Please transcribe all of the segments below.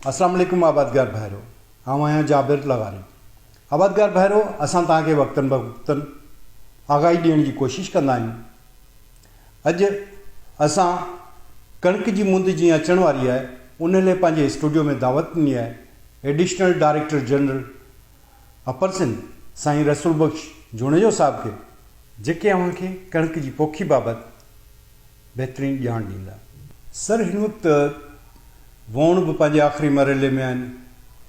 اسلام عليڪم آبادگار ڀائرو آئون آهيان جابر لغاري آبادگار ڀائرو اسان توهان کي وقتن بوقتن آگاهي ڏيڻ جي ڪوشش ڪندا آهيون اڄ اسان ڪڻڪ جي مند جيئن اچڻ واري آهي ان لاء پنهنجي اسٽوڊيو ۾ دعوت ڏني آهي additional director general upper Sindh سائين رسول بخش جوڻيجو صاحب کي جيڪي اوهان کي ڪڻڪ جي پوکي بابت بهترين ڄاڻ ڏيندا. سر هن وقت ووڻ به پنهنجي آخري مرحلي ۾ آهن،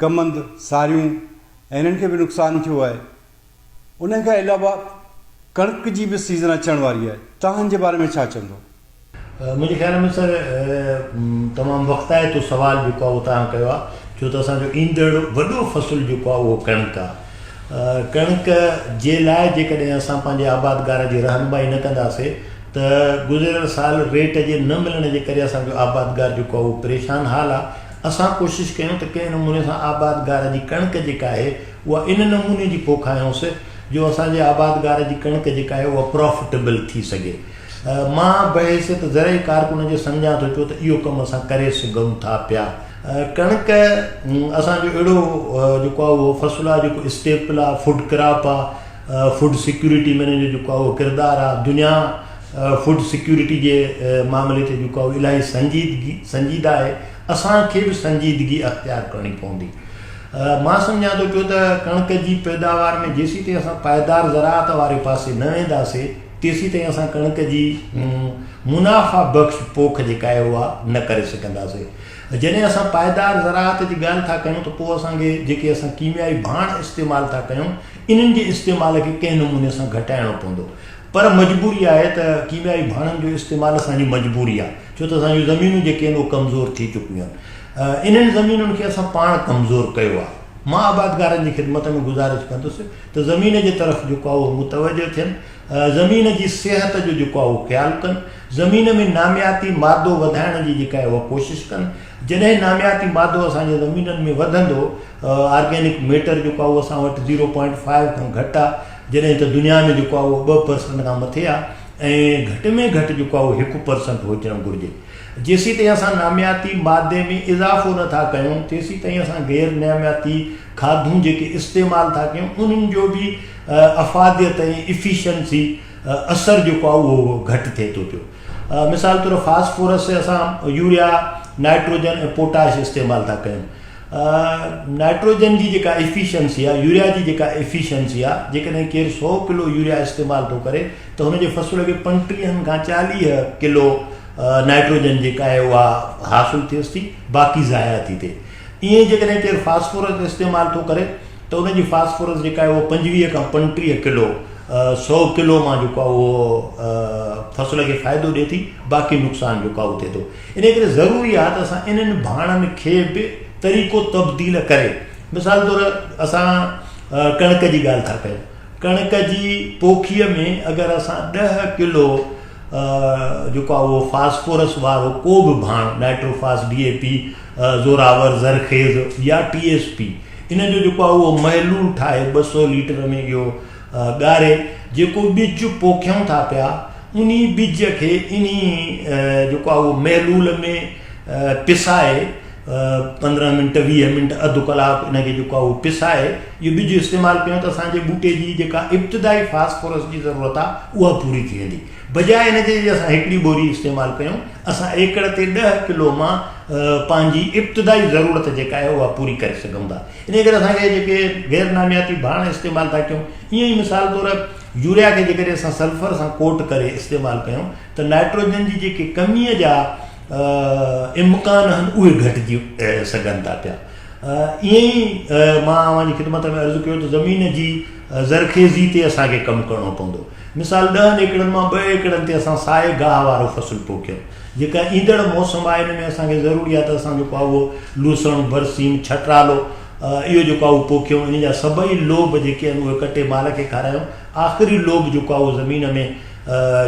ڪمند، ساريون ۽ انهن کي به نقصان ٿيو آهي. انهن کان علاوه ڪڻڪ جي به سيزن اچڻ واري آهي، تهان جي باري ۾ ڇا چوندو؟ منهنجي خيال ۾ سر تمام وقتائتو سوال جيڪو آهي اهو توهان ڪيو آهي ڇو ته اسان جو ايندڙ وڏو فصل جيڪو آهي اهو ڪڻڪ آهي. ڪڻڪ جي لاء جيڪڏهن اسان پنهنجي آبادگار جي رهنمائي نه ڪنداسي ته گذريل سال ريٽ جي نه ملڻ جي ڪري اسان جو آبادگار جيڪو آهي اهو پريشان حال آهي. اسان ڪوشش ڪيون ته ڪنهن نموني سان آبادگار جي ڪڻڪ جيڪا آهي اها ان نموني جي پوکايونس جو اسان جي آبادگار جي ڪڻڪ جيڪا آهي اها پرافٽيبل ٿي سگهي. مان بحيثيت زرعي ڪارڪن جي سمجهان ٿو پيو ته اهو ڪم اسان ڪري سگهون ٿا پيا. ڪڻڪ اسان جو اهڙو جيڪو آهي اهو فصل آهي جيڪو اسٽيپل آهي، فوڊ ڪراپ آهي، فوڊ سيڪيورٽي ۾ ان جو جيڪو آهي اهو ڪردار آهي. دنيا فوڊ سيڪيورٽي جي معاملي تي جيڪو آهي اهو الاهي سنجيدگي سنجيده آهي. اسان کي به سنجيدگي اختيار ڪرڻي پوندي. مان سمجهان ٿو پيو ته ڪڻڪ جي پيداوار ۾ جيسيتائين اسان پائيدار زراعت واري پاسي نه وينداسي تيسيتائين اسان ڪڻڪ جي منافع بخش پوک جيڪا آهي اها نه ڪري سگهنداسي. جڏهن اسان پائيدار زراعت جي ڳالهه ٿا ڪيون ته پوء اسان کي جيڪي اسان ڪيميائي ڀاڻ استعمال ٿا ڪيون انهن جي استعمال کي ڪنهن نموني سان گهٽائڻو پوندو پر مجبوري آهي ته ڪيميائي ڀاڻن جو استعمال اسان جي مجبوري آهي ڇو ته اسان جون زمينون جيڪي آهن اهي ڪمزور ٿي چڪيون آهن انهن زمينن کي اسان پاڻ ڪمزور ڪيو آهي مان آبادگارن جي خدمت ۾ گذارش ڪندس ته زمين جي طرف جيڪو آهي اهو متوجه ٿين زمين جي صحت جو جيڪو آهي اهو خيال ڪن، زمين ۾ نامياتي مادو وڌائڻ جي جيڪا آهي اها ڪوشش ڪن، جڏهن نامياتي مادو اسان جي زمينن ۾ وڌندو، آرگينڪ ميٽر جيڪو آهي اهو اسان وٽ زيرو پوائنٽ فائيو کان گهٽ آهي، جڏهن ته دنيا ۾ جيڪو آهي اهو 2% کان مٿي آهي ۽ گهٽ ۾ گهٽ جيڪو آهي اهو 1% هجڻ گهرجي. جيسيتائين اسان نامياتي مادي ۾ اضافو نه ٿا ڪيون تيسيتائين اسان غير نامياتي کاڌون جيڪي استعمال ٿا ڪيون انهن جو به افاديت ۽ افيشنسي، اثر، جيڪو آهي اهو گهٽ ٿئي ٿو پيو. مثال طور فاسفورس اسان يوريا، نائٽروجن ۽ پوٽاش استعمال ٿا ڪيون. نائٽروجن جي جيڪا افيشنسي آهي، يوريا جي جيڪا افيشنسي آهي، جيڪڏهن ڪير سئو ڪلو يوريا استعمال ٿو ڪري ته هن جي فصل کي پنٽيهن کان 40 ڪلو نائٽروجن جيڪا آهي اها حاصل ٿئيس ٿي، باقي ضايع ٿي ٿئي. ائين ئي جيڪڏهن ڪير فاسفورس استعمال ٿو ڪري ته ان جي فاسفورس جيڪا آهي اهو 25 کان 35 ڪلو سئو ڪلو مان جيڪو آهي اهو فصل کي فائدو ڏئي ٿي باقي نقصان جيڪو آهي اهو ٿئي ٿو. ان ڪري ضروري آهي ته اسان انهن ڀاڻن کي به طريقو تبديل ڪري مثال طور اسان ڪڻڪ جي ڳالهه ٿا ڪيون ڪڻڪ جي پوکيء ۾ اگر اسان 10 ڪلو جيڪو آهي اهو فاسفورس وارو ڪو به ڀاڻ نائٽروفاس، ڊي اي پي، زوراور، زرخيز يا ٽي ايس پي ان جو جيڪو آهي اهو محلول ٺاهي 200 ليٽر ۾ اهو ڳاري جيڪو ٻج پوکيون ٿا پيا انهي ٻج کي انهي جيڪو آهي اهو محلول ۾ پسائي 15 منٽ 20 منٽ اڌ ڪلاڪ ان کي جيڪو آهي اهو پسائي اهو ٻج استعمال ڪيون ته اسان جي ٻوٽي جي جيڪا ابتدائي فاسفورس جي ضرورت آهي اها پوري ٿي ويندي بجاء ان جي اسان هڪڙي ٻوري استعمال ڪيون اسان ايڪڙ تي 10 ڪلو مان پنهنجي ابتدائي ضرورت جيڪا آهي اها پوري ڪري سگهون ٿا. انهيء ڪري اسان کي جيڪي غير نامياتي ڀاڻ استعمال ٿا ڪيون ائين ئي مثال طور يوريا کي جيڪڏهن اسان سلفر سان ڪوٽ ڪري استعمال ڪيون ته نائٽروجن جي جيڪي ڪميء جا امڪان آهن اهي گهٽجي سگهن ٿا پيا. ائين ئي مان اوهان جي خدمت ۾ عرض ڪيو ته زمين جي زرخيزي تي اسان کي ڪم ڪرڻو پوندو. مثال ڏهن ايڪڙن مان 2 ايڪڙن تي اسان سائي گاهه وارو فصل پوکيو. جيڪا ايندڙ موسم آهي ان ۾ اسان کي ضروري آهي ته اسان جيڪو آهي اهو لوسڻ، برسيم، ڇٽرالو اهو جيڪو آهي اهو پوکيون. ان جا سڀئي لوب جيڪي آهن اهي ڪٽي مال کي کارايون. آخري لوب جيڪو آهي اهو زمين ۾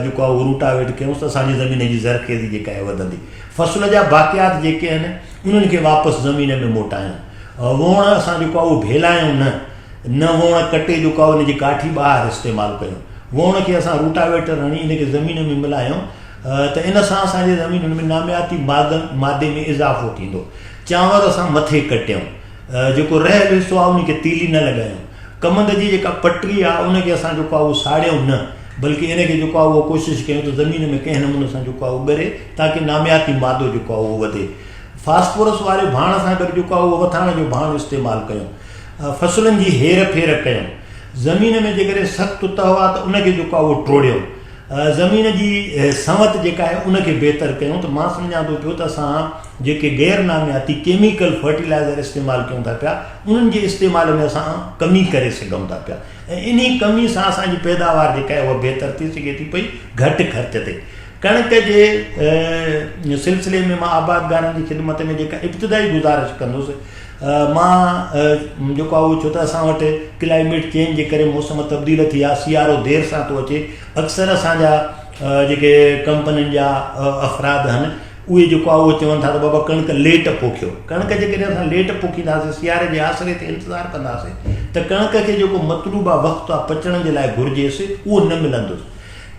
جيڪو آهي اهو روٽاويٽ ڪيون ته اسان جي زمين جي زرخيزي جيڪا آهي وڌندي. فصل جا باقيات جيڪي آهن انهن کي واپس زمين ۾ موٽايون. ووڻ اسان جيڪو آهي اهو ڀيلايون نه. نه ووڻ ڪٽي جيڪو آهي ان جي ڪاٺي ٻاهر استعمال ڪيون. ووڻ کي اسان روٽاويٽر هڻي ان کي زمين ۾ ملايون ته ان سان اسان جي زمينن ۾ نامياتي مادن مادي ۾ اضافو ٿيندو. چانور اسان مٿي ڪٽيون، جيڪو رهيل حصو آهي ان کي تيلي نه لڳايون. ڪمند جي جيڪا پٽري آهي ان کي اسان جيڪو آهي اهو ساڙيون نه بلڪه ان کي جيڪو آهي اهو ڪوشش ڪيون ته زمين ۾ ڪنهن نموني سان جيڪو آهي اهو ڳري تاڪه نامياتي مادو جيڪو آهي اهو وڌي. فاسفورس واري ڀاڻ سان گڏ جيڪو آهي اهو وٿاڻ جو ڀاڻ استعمال ڪيون. فصلن جي هير ڦير ڪيون. زمين ۾ جيڪڏهن سخت تهه آهي ته ان کي جيڪو آهي اهو ٽوڙيون. زمين جي سنوت جيڪا آهي ان کي بهتر ڪيون ته مان سمجهان ٿو پيو ته اسان جيڪي غير نامياتي ڪيميڪل فرٽيلائزر استعمال ڪيون ٿا پيا انهن جي استعمال ۾ اسان ڪمي ڪري سگهون ٿا پيا ۽ انهي ڪمي سان اسان جي پيداوار جيڪا آهي اها بهتر ٿي سگهي ٿي پئي گهٽ خرچ تي. ڪڻڪ جي سلسلي ۾ مان آبادگارن جي خدمت ۾ جيڪا ابتدائي گذارش ڪندس مان جيڪو آهي اهو ڇو ته اسان وٽ ڪلائميٽ چينج جي ڪري موسم تبديل ٿي آهي سيارو دير سان ٿو اچي اڪثر اسان جا جيڪي ڪمپنين جا افراد آهن اهي جيڪو آهي اهو چون ٿا ته بابا ڪڻڪ ليٽ پوکيو ڪڻڪ جيڪڏهن اسان ليٽ پوکينداسين سياري جي آسري تي انتظار ڪنداسين ته ڪڻڪ کي جيڪو مطلوبه وقت آهي پچڻ جي لاء گهرجيس اهو نه ملندس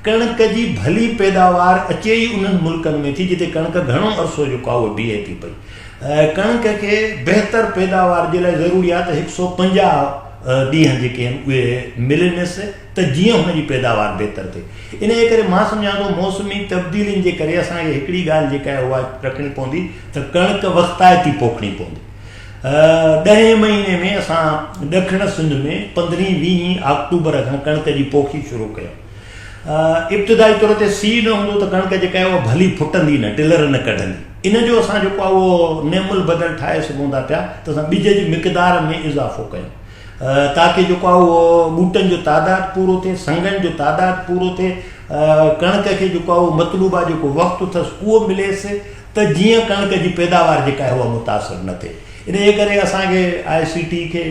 ڪڻڪ جي ڀلي پيداوار اچي ئي انهن ملڪن ۾ ٿي جتي ڪڻڪ گهڻو عرصو جيڪو آهي اهو بيهي ٿي پئي. ڪڻڪ کي بهتر پيداوار جي لاء ضروري آهي ته هڪ سئو 50 ڏينهن جيڪي آهن اهي ملنس ته جيئن هن جي پيداوار بهتر ٿئي. انهيء ڪري مان سمجهان ٿو موسمي تبديلين جي ڪري اسان کي هڪڙي ڳالهه جيڪا آهي اها رکڻي پوندي ته ڪڻڪ وقتائتي پوکڻي پوندي. ڏهين مهيني ۾ اسان ڏکڻ سنڌ ۾ پندرهين ويهين آڪٽوبر کان ڪڻڪ جي پوکي شروع ڪيون. ابتدائي طور تي سيء نه هوندو ته ڪڻڪ جيڪا آهي اها ڀلي ڦٽندي نه، ٽلر نه ڪڍندي. ان جو اسان جيڪو آهي اهو نعم البدل ٺاهي سگهون ٿا پيا ته اسان ٻج جي مقدار ۾ اضافو ڪيون تاڪه جيڪو آهي اهو ٻوٽن جو تعداد پورو ٿئي، سنگن جو تعداد پورو ٿئي، ڪڻڪ کي جيڪو آهي اهو مطلوبه جيڪو وقت اٿس اهو مليس ته جيئن ڪڻڪ جي پيداوار جيڪا آهي اها متاثر نه ٿئي. انهيء ڪري اسان کي آء سي ٽي کي،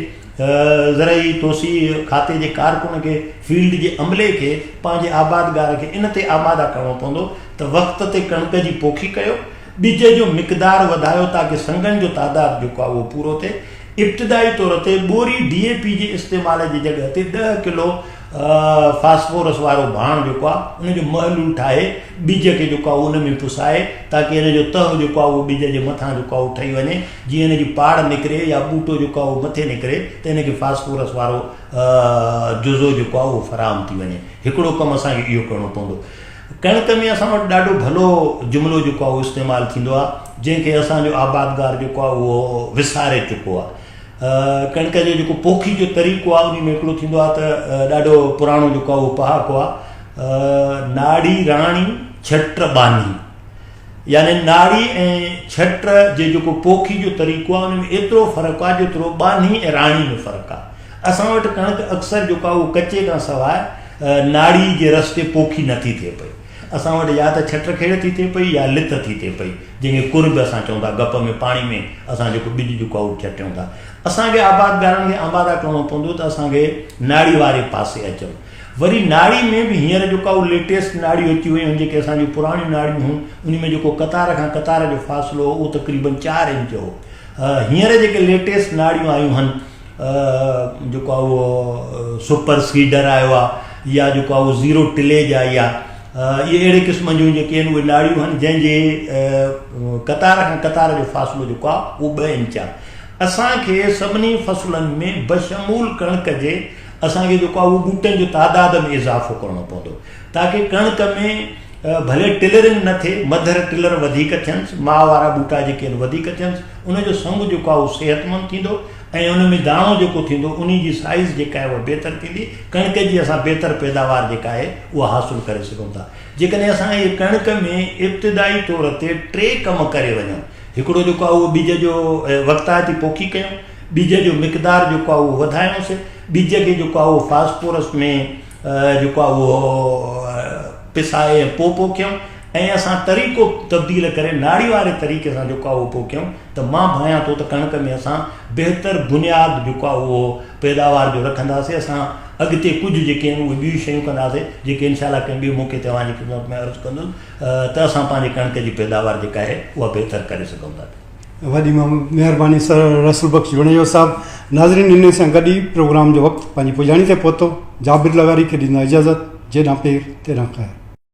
زرعي توسيع کاتي جي ڪارڪن کي، فيلڊ جي عملي کي پنهنجي آبادگار کي ان تي آماده ڪرڻو پوندو ته وقت تي ڪڻڪ جي پوکي ڪيو، ٻج جو مقدار وڌايو تاڪه سنگن جو تعداد جيڪو آهي اهو پورو ٿئي. ابتدائي طور تي ٻوري ڊي اي پي جي استعمال جي جڳهه تي ڏهه ڪلو فاسفورس وارو ڀاڻ جيڪو آهي ان جو محلول ٺاهي ٻج کي جيڪو آهي ان ۾ پسائي تاڪه ان جو تهه جيڪو آهي اهو ٻج جي مٿان جيڪو آهي اهو ٺهي وڃي جيئن ان جي پاڙ نڪري يا ٻوٽو جيڪو آهي اهو مٿي نڪري ته ان کي فاسفورس وارو جزو جيڪو آهي اهو فراهم ٿي وڃي. هڪڙو ڪم اسان کي اهو ڪرڻو پوندو. ڪڻڪ ۾ اسان وٽ ڏاڍو ڀلو جملو جيڪو آهي اهو استعمال ٿيندو آهي جنهن کي اسان جو آبادگار جيڪو آهي اهو وساري چڪو آهي. ڪڻڪ جو جيڪو پوکي جو طريقو آهي ان ۾ هڪڙو ٿيندو آهي ته ڏاڍو پراڻو جيڪو آهي اهو پهاڪو آهي ناڙي راڻي ڇٽ ٻانهي يعني ناڙي ۽ ڇٽ جي جيڪو پوکي جو طريقو آهي ان ۾ ايترو فرق آهي جيترو ٻانهي ۽ راڻي ۾ فرق آهي. اسان وٽ ڪڻڪ اڪثر جيڪو آهي اهو ڪچي کان سواء ناڙي جي رستي پوکي نٿي ٿئي پئي. اسان وٽ يا ته ڇٽ کيڙ ٿي ٿئي پئي يا لت ٿي ٿئي پئي جنهن کي ڪر به اسان چئون ٿا گپ ۾ پاڻي ۾ اسان جيڪو ٻج جيڪو آهي اهو ڇٽيون ٿا. اسان کي آبادگارن کي آماده ڪرڻو پوندو ته اسان کي ناڙي واري پاسي اچون. وري ناڙي ۾ به هينئر جيڪا اهو ليٽيسٽ ناڙيون اچي ويون آهن جيڪي اسان جون پراڻيون ناڙيون هيون ان ۾ جيڪو قطار کان قطار جو فاصلو هو اهو تقريبن چار انچ هو هينئر جيڪي ليٽيسٽ ناڙيون آيون آهن جيڪو آهي اهو سپر سيڊر آيو آهي يا جيڪو آهي اهو زيرو ٽليج آئي آهي اهي اهڙي قسم جون جيڪي آهن اهي ناڙيون آهن جنهن جي قطار کان قطار جو فاصلو جيڪو آهي اهو ٻه انچ آهي اسان کي سڀني فصلن ۾ بشمول ڪڻڪ جي اسان کي جيڪو آهي اهو ٻوٽن جو تعداد ۾ اضافو ڪرڻو پوندو تاڪه ڪڻڪ ۾ ڀلي ٽلرنگ نه ٿئي مڌر ٽلر وڌيڪ ٿينس ماء وارا ٻوٽا جيڪي آهن وڌيڪ ٿينس ان جو سنگ جيڪو آهي اهو صحتمند ٿيندو ۽ ان ۾ داڻو جيڪو ٿيندو ان جي سائيز جيڪا آهي اها بهتر ٿيندي ڪڻڪ جي اسان بهتر پيداوار جيڪا آهي اها حاصل ڪري سگهون ٿا جيڪڏهن اسان اهي ڪڻڪ ۾ ابتدائي طور تي ٽي ڪم ڪري وڃون هڪڙو جيڪو آهي اهو ٻج جو وقتائتي پوکي ڪيون ٻج جو مقدار جيڪو آهي اهو وڌايونس، ٻج کي جيڪو آهي اهو فاسفورس ۾ جيڪو آهي اهو پسائي ۽ پوء پوکيون ۽ اسان طريقو تبديل ڪري ناڙي واري طريقي سان جيڪو آهي اهو پوکيون ته مان ڀانيان ٿو ته ڪڻڪ ۾ اسان بهتر بنياد جيڪو آهي اهو پيداوار جو رکنداسين اسان اڳتي ڪجهه جيڪي آهن اهي ٻيون شيون ڪنداسين جيڪي انشاء الله ڪنهن ٻئي موقعي تي اوهان جي خدمت ۾ عرض ڪندس ته اسان پنهنجي ڪڻڪ جي پيداوار جيڪا آهي اها بهتر ڪري سگهون ٿا. وڏي مهرباني سر رسول بخش جوڻيجو صاحب ناظرين انهي سان گڏ ئي پروگرام جو وقت پنهنجي پڄاڻي تي پهتو جابر لغاري کي ڏيندا اجازت جيڏانهن پير تيڏانهن خير.